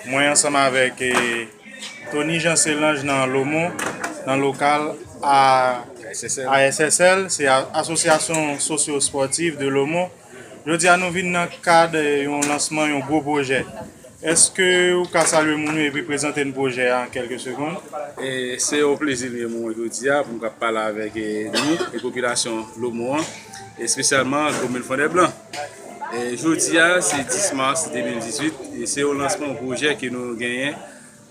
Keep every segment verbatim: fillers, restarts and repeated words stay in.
Mwen ansanm avèk eh, Tony Jean Selange nan Lomon, nan lokal A S S L, se a- Asosyasyon Sosyo Espòtiv de Lomon. Jodi a nou vin nan kad eh, yon lansman yon gwo pwojè. Èske ou ka salye moun yo epi prezante n pwojè a an kèlke segonn? E se yon plezi li ye pou mwen jodi a pou m kap pale avèk eh, nou e popilasyon Lomon an, espesyalman komin Fondèblan. E jodi a se dis mas de mil dizuit e se yon lansman yon pwojè ke nou genyen.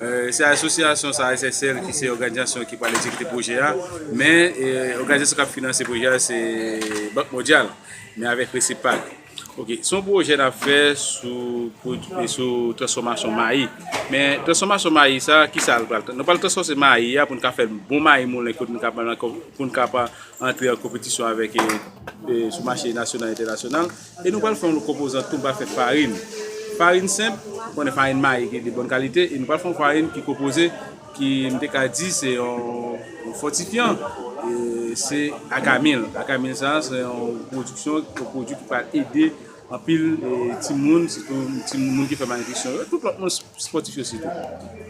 Eh, se asosyasyon sa A S S L ki se òganizasyon ki pral egzekite pwojè a, men eh, òganizasyon k ap finanse pwojè a se Bank Mondyal, men avèk Resepac. Ok, se yon pwojè n ap fè sou pwodui- sou transfòmasyon mayi. Men transfòmasyon mayi sa, kisa l pral? Nou pral transfòme mayi a pou n ka fè l bon mayi moulen kote n ka pran pou n ka pa antre an konpetisyon avèk eh, eh, sou mache nasyonal entènasyonal. E nou pral fè yon lòt konpozan tou, nou pral fè farin. Farin senp, ou konnen farin mayi ki de bòn kalite, e nou pral fè yon farin ki konpoze ki m te ka di se yon, yon fòtifyan. E se akamil. Akamil sa, se yon pwodiksyon, yon pwodui ki pral ede anpil eh, timoun, sitou timoun ki fè malnitripsyon yo, tout lòt moun espòtif yo sitou.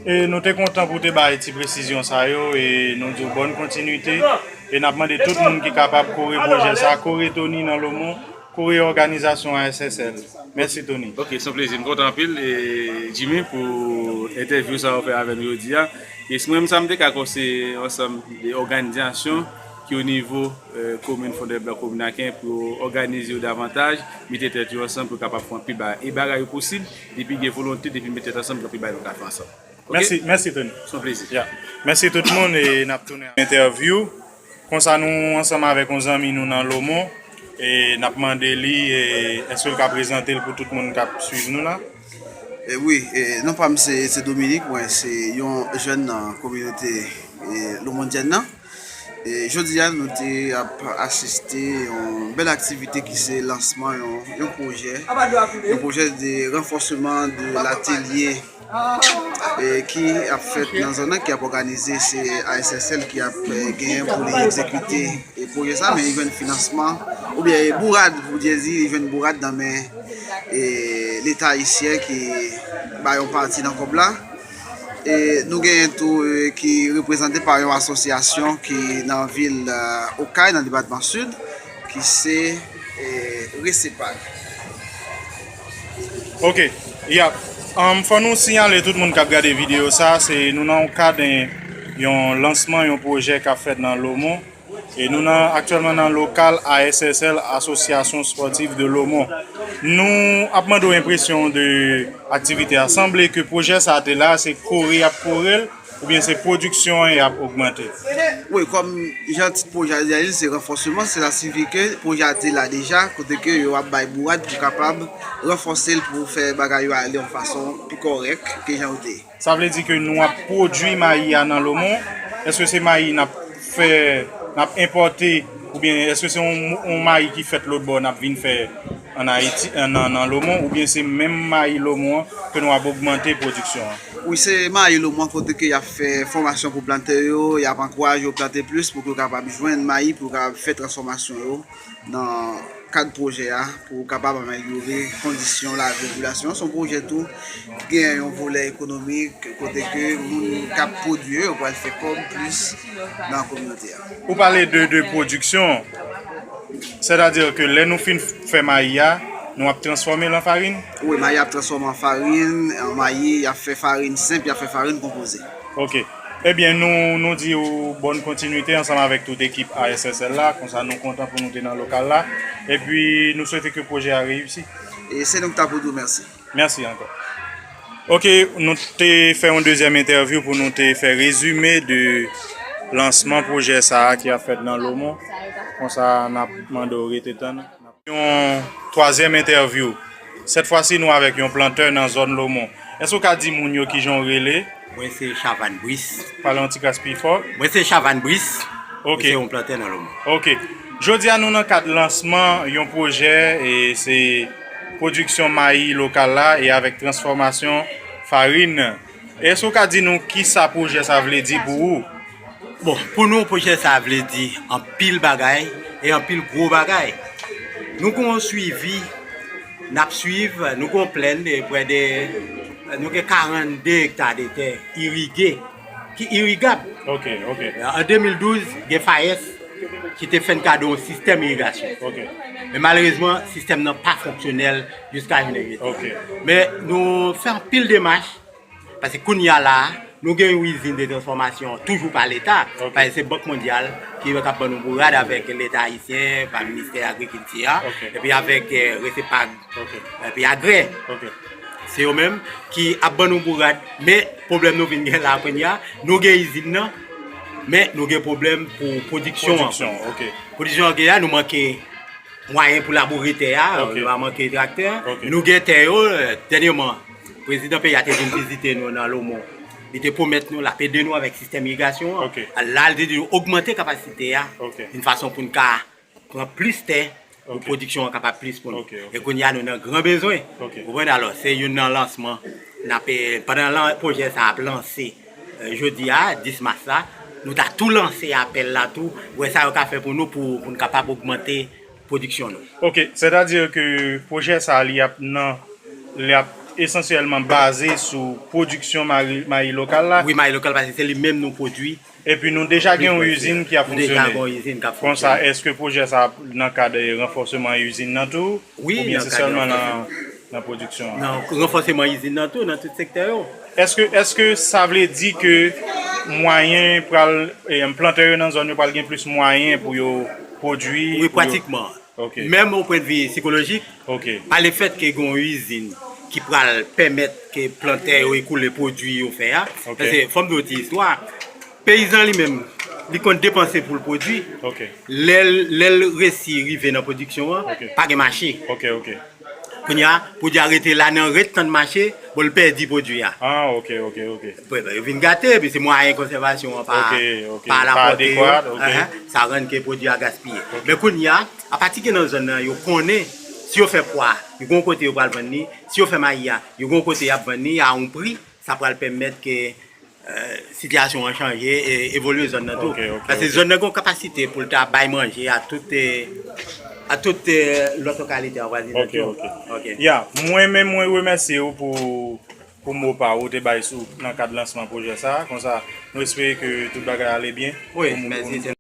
E nou te kontan pou te bay ti presizyon sa yo e nou di w bòn kontinite e n ap mande tout moun ki kapab kore pwojè sa, kore Tony nan Lomon, kore òganizasyon A S S L. Mèsi Tony. Ok, se yon plezi. M kontan anpil e Jimmy pou entèvyou sa w fè avè nou jodi a. E si mwen menm sa m te ka konseye ansanm de òganizasyon ki o nivo eh, komin Fondèblan, komin Aken pou yo òganize yo davantaj, mete tèt yo ansanm pou yo kapab fè anpil bagay. E bagay yo posib, depi gen volonte, depi n met tèt ansanm, gen anpil bagay nou ka fè ansanm. Ok? Mèsi, mèsi Tony. Se yon plezi. Ya. Mèsi tout moun e n ap tounen entèvyou. Konsa nou ansanm avèk yon zanmi nou nan Lomon e n ap mande li e èske l ka prezante l pou tout moun k ap swiv nou la? E wi, e, non pa m se, se Dominique, mwen se yon jèn nan kominote e, Lomondyèn nan. E, jodi a, nou te ap asiste yon bèl aktivite ki se lansman yon, yon pwojè, yon pwojè de ranfòsman de latelye e, ki ap fèt nan zòn nan, ki ap òganize, se A S S L ki ap e, genyen pou li egzekite e, pwojè sa, men li jwenn finansman, oubyen e, bourad, pou byen di, li jwenn bourad nan men e, Leta ayisyen ki bay yon pati nan kòb la. E, nou genyen tou e, ki reprezante pa yon asosyasyon ki nan vil e, Okay, nan depatman Sid, ki se e, Resepac. Ok, yap. Um, fò nou siyale tout moun k ap gade videyo sa, se nou nan yon kad en, yon lansman, yon pwojè k ap fèt nan Lomon. E nou nan aktyèlman nan lokal A S S L, Association Sportive de Lomon. Nou ap mande w enpresyon w de aktivite a. Sanble ke pwojè sa a te la, se kore y ap kore l, oubyen se pwodiksyon an y ap ogmante? Wi, kòm jan tit pwojè a di a, se ranfòsman, sela siyifi ke pwojè a te la deja, kote ke yo ap bay bourad pou kapab ranfòse l, pou fè bagay yo ale yon fason pi kòrèk ke jan yo te ye. Sa vle di ke nou ap pwodui mayi a nan Lomon? Èske se mayi n ap fè, n ap enpòte, oubyen èske se yon, yon mayi ki fèt lòtbò n ap vin fè ann Ayiti, nan, nan Lomon, oubyen se menm mayi Lomon an ke nou ap ogmante pwodiksyon an? Wi, se mayi Lomon kote ke y ap fè fòmasyon pou plantè yo, y ap ankouraje yo plante plis pou ke yo kapab jwenn mayi, pou yo kapab fè transfòmasyon yo nan kad pwojè a pou kapab amelyore kondisyon lavi popilasyon an. Se yon pwojè tou ki gen yon volè ekonomik, kote ke moun k ap pwodui yo pral fè kòb plis nan kominote a. Ou pale de, de pwodiksyon, sètadi ke lè nou fin fè mayi a, nou ap transfòme l an farin? Wi, mayi ap transfòme an farin, an mayi, y ap fè farin senp, y ap fè farin konpoze. Ok. Ebyen, nou, nou di w bòn kontinite ansanm avèk tout ekip A S S L la. Konsa, nou kontan pou nou te nan lokal la. Epi, nou swete ke pwojè a reyisi. E se nou ki ta pou di w mèsi. Mèsi ankò. Ok, nou te fè yon dezyèm entèvyou pou nou te fè rezime de lansman pwojè sa a ki ap fèt nan Lomon. Konsa, n ap mande w rete tann. Yon twazyèm entèvyou. Sèt fwa si, nou avèk yon plantè nan zòn Lomon. Èske w ka di moun yo kijan w rele? Mwen se Chavannes Brice. Pale yon ti kras pi fò. Mwen se Chavannes Brice. Ok. Mwen se yon plantè nan Lomon. Ok. Jodi a, nou nan kad lansman yon pwojè, e se pwodiksyon mayi lokal la e avèk transfòmasyon farin. Èske w ka di nou kisa pwojè sa vle di pou ou? Bon, pou nou, pwojè sa vle di anpil bagay e anpil gwo bagay. Nou gon swivi, n ap swiv, nou gon plèn de prè de Nou gen karannde ekta de tè irige, ki irigab. Ok, ok. An de mil douz, gen FAES ki te fè n kado yon sistèm irigasyon. Ok. Men malerezman, sistèm nan pa fonksyonèl jiska jounen jodi. Ok. Men nou fè anpil demach, paske kounye a la, nou gen yon izin de transfòmasyon toujou pa Leta, Ok. paske se Bank Mondyal ki ap ban nou bourad avèk Leta ayisyen, pa Ministè Agrikilti a, Ok. epi avèk eh, Resepag, Ok. epi Agrè. Ok. Se yo menm ki ap ban nou bourad. Men pwoblèm nou vin gen la kounye a, nou gen izin nan, men nou gen pwoblèm pou pwodiksyon an. Pwodiksyon, ok. Pwodiksyon an gen la, nou manke mwayen pou laboure tè a, Ok. nou pa manke traktè. Ok. Nou gen tè yo, eh, dènyèman, prezidan peyi a te vin vizite nou nan Lomon. Li te pwomèt nou l ap ede nou avèk sistèm irigasyon an. Ok. La, li te di nou ogmante kapasite a, Ok. yon fason pou n ka pran plis tè, pou Ok. pwodiksyon an kapab plis pou nou. Ok, ok. E kounye a, nou nan gran bezwen. Ok. Ou konprann? Alò, se youn nan lansman n ap, eh, pandan lan, pwojè sa ap lanse, eh, jodi a, dis mas la, nou ta tou lanse apèl la tou, wè sa yo ka fè pou nou, pou, pou n kapab ogmante pwodiksyon nou. Ok, sètadi ke pwojè sa a, li ap nan, li ap esansyèlman baze sou pwodiksyon mayi, mayi lokal la. Wi, mayi lokal, paske se li menm nou pwodui. Epi nou deja gen yon Wi, izin ki ap nou deja fonksyone. gen yon izin k ap Konsa, fonksyone. Èske pwojè sa ap nan kad, eh, ranfòseman izin nan tou? Wi, Oubyen nan se kad sèlman ranfòseman. Nan, nan pwodiksyon an? Nan ranfòseman izin nan tou, nan tout sektè yo. Èske, èske sa vle di ke mwayen pral, eh, plantè yo nan zòn yo pral gen plis mwayen pou yo pwodui? Wi, pou yo- pratikman. Ok. Menm o pwennvi sikolojik, Ok. pa lefèt ke gen yon izin ki pral pèmèt ke plantè yo ekoule pwodui yo fè a. Ok. Paske, fò m di w ti istwa, peyizan li menm, li konn depanse pou l pwodui. Ok. Lè l, lè l resi rive nan pwodiksyon an, Ok. pa gen mache. Ok, ok. Kounye a, pwodui a rete la nan ret tann mache, bon, l pèdi pwodui a. Ah, ok, ok, ok. Yo vin gate, epi se mwayen konsèvasyon an pa, Ok, ok. pa Pa lapòte yo. adekwa, ok. Ahan, sa rann ke pwodui a gaspiye. Men kounye a, a pati ke nan zòn nan, yo konnen, si yo fè pwa, yo gon kote yo pral vann li, si yo fè mayi a, yo gon kote y ap vann li a yon pri, sa pral pèmèt ke, eh, sitiyasyon an chanje e evolye zòn nan tou. Ok, ok, Paske ok. Zòn nan gon kapasite pou l ta bay manje a tout, eh, a tout, eh, lòt lokalite an vwazinaj Ok, yo. ok. Ok. Ya, mwen menm, mwen remèsye ou pou, pou mo pa ou te bay sou, nan kad lansman pwojè sa a. Konsa, nou espere ke tout bagay ale byen. Wi, Pou- mèsi, pou- se